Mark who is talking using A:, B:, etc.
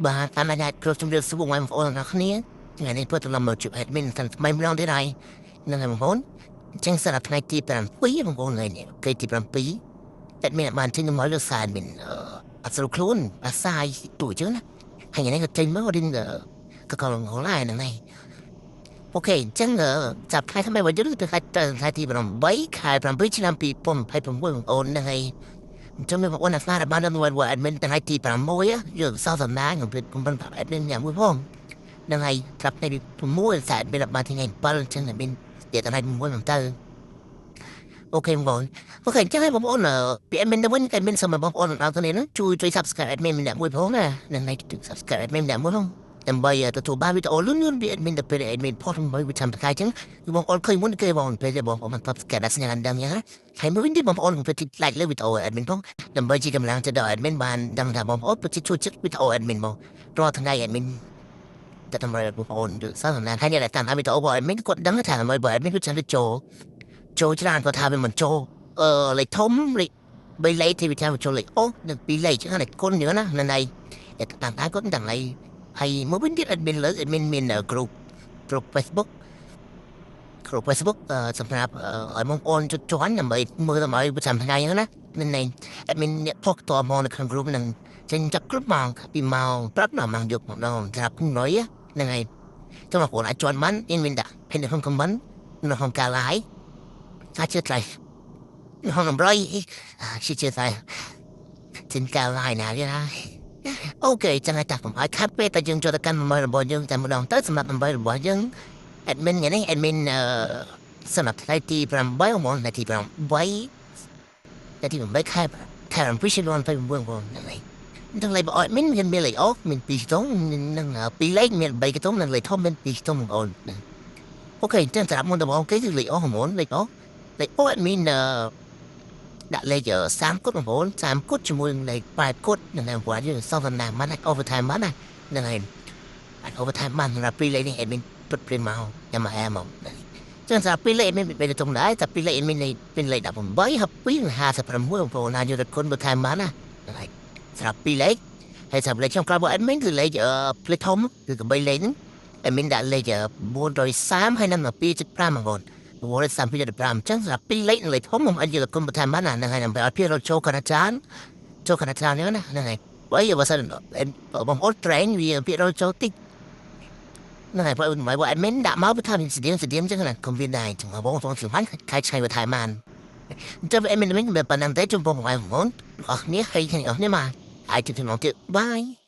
A: បាទតាមអាចគ្រប់ជំរាបសួរបងប្អូនទាំងអស់គ្នាថ្ងៃនេះធ្វើត្រឡប់មកជួប admin តាំងថ្មីម្ដងទៀតហើយហ្នឹងហើយបងប្អូនអញ្ចឹងសម្រាប់ថ្ងៃទី7បងប្អូនថ្ងៃនេះថ្ងៃទី7 admin បានចេញមកលើសារ admin អត់ស្រួលខ្លួនអាសាយទូចឹងណាហើយថ្ងៃនេះក៏ចេញមករៀនកកលងឡាយហ្នឹងហើយ OK អញ្ចឹងចាប់ថ្ងៃថ្មីរបស់យើងគឺថ្ងៃថ្ងៃទី8ខែ7ឆ្នាំ2026បងប្អូនហ្នឹងហើយអញ្ចឹងបងប្អូនអាស្នាបានដល់មួយ admin ថ្ងៃទី6យើងសោះសំណាងកំភ្លេចកំពុងប្រាប់ admin ញ៉ាំមួយផងហ្នឹងហើយប្រាប់ថ្ងៃទី6តែ admin បានថ្ងៃ7អញ្ចឹង admin ទៀតថ្ងៃ6មកទៅ OK បងប្អូន OK អញ្ចឹងហើយបងប្អូនពី admin ទៅវិញ admin សូមបងប្អូនដល់គ្នាហ្នឹងជួយជួយ subscribe admin ម្នាក់មួយផងណាហ្នឹងហើយជួយ subscribe admin ម្នាក់មួយផងដើម្បីទទួលបានវីដេអូលឿនៗពី admin ទៅពេល admin ផុសមួយវិចាំថ្ងៃអញ្ចឹងគឺបងប្អូនឃើញមុនគេបងពេលបងប្អូនបាន subscribe ដល់សញ្ញាដឹងយ៉ាងណាហើយមួយវិញទៀតបងប្អូនកុំភ្លេច like លើវីដេអូ admin ផងដើម្បីជាកម្លាំងចិត្តដល់ admin បានដឹងថាបងប្អូនពិតជាជួយចិត្តវីដេអូ admin មករាល់ថ្ងៃ admin តែតម្រូវបងប្អូនឬសារសំណាងហើយអ្នកដែលតាមវីដេអូរបស់ admin គាត់ដឹងថាដើម្បីបើ admin គឺចាំទៅចូលចូលច្រើនគាត់ថាវាមិនចូលអឺលេខធំលេខបីលេខទីវាចាំចូលលេខអូនឹងពីរលេខចឹងណាគុណចឹងណានៅណៃតែតាមតាមគាត់ដឹងហើយហើយមួយវិញទៀត admin លើ admin មាន group group Facebook group Facebook សម្រាប់ឲ្យបងប្អូនចុច join ដើម្បីមើលដើម្បីប្រចាំថ្ងៃហ្នឹងណានៅ admin អ្នកផុសតមកនៅក្នុង group ហ្នឹងចេញចាប់គ្រប់ម៉ោងពីម៉ោងប្រាប់ដល់ម៉ោងយប់ម្ដងសម្រាប់ណុយហ្នឹងហើយចាំបងប្អូនអាច join បានមានដាក់ pin នៅក្នុង comment នៅក្នុងការ live អាចជឿថ្លៃក្នុងតម្រុយជឿថ្លៃចិនការ live ណាទៀតហើយ OK ចឹងហើយតាកុំឲ្យខាត់ពេលតែយើងចូលទៅកាន់តម្រុយរបស់យើងតែម្ដងទៅសម្រាប់តម្រុយរបស់យើង admin ថ្ងៃនេះ admin អឺសម្រាប់ថ្ងៃទី8បងថ្ងៃទី8ថ្ងៃទី8ខែខែ7ឆ្នាំ2029បងហ្នឹងហើយទាំងលេខរបស់ admin មានមានលេខអូមាន2ខ្ទង់និង2លេខមាន3ខ្ទង់និងលេខធំមាន2ខ្ទង់បងប្អូន OK ចឹងសម្រាប់មុនដំបូងគេគឺលេខអូហ្មងលេខអូលេខអូ admin អឺដាក់លេខ30គត់បងប្អូន30គត់ជាមួយនឹងលេខ8គត់នឹងបងប្អូនយើងសងសំណាងបាន overtime បានណាហ្នឹងហើយអាច overtime បានសម្រាប់ពីរលេខនេះ admin ពិតព្រាមកញ៉ាំអែមកចឹងសម្រាប់ពីរលេខ admin ពេលទៅដែរតែពីរលេខ admin លេខពីរលេខ18 72 56បងប្អូនណាយកទៅគុណបន្ថែមបានណាហ្នឹងហើយសម្រាប់ពីរលេខហើយសម្រាប់លេខចុងក្រោយរបស់ admin គឺលេខផ្លេចធំគឺកបីលេខហ្នឹង admin ដាក់លេខ930ហើយនិង2.5បងប្អូន932.5អញ្ចឹងសម្រាប់ពីរលេខនិងលេខធំខ្ញុំអាចយកទៅគុណបន្ថែមបានណាហ្នឹងហើយដើម្បីឲ្យភាគរយចូលកណ្ដាលចានចូលកណ្ដាលចានហ្នឹងណាហ្នឹងហើយបើបើសិនបងប្អូន train វាភាគរយចូលតិចហ្នឹងហើយបើបើ admin ដាក់មកវាថាស្តៀងស្តៀងអញ្ចឹងណាកុំវាដែរចឹងបងប្អូនសំខាន់ខែឆ្ងាយបន្ថែមបានអញ្ចឹង admin វិញប៉ុណ្ណឹងទេជុំបងប្អូនអរគ្នាហើយគ្នាអរគ្នាមកអាចជិះទៅទៀត bye.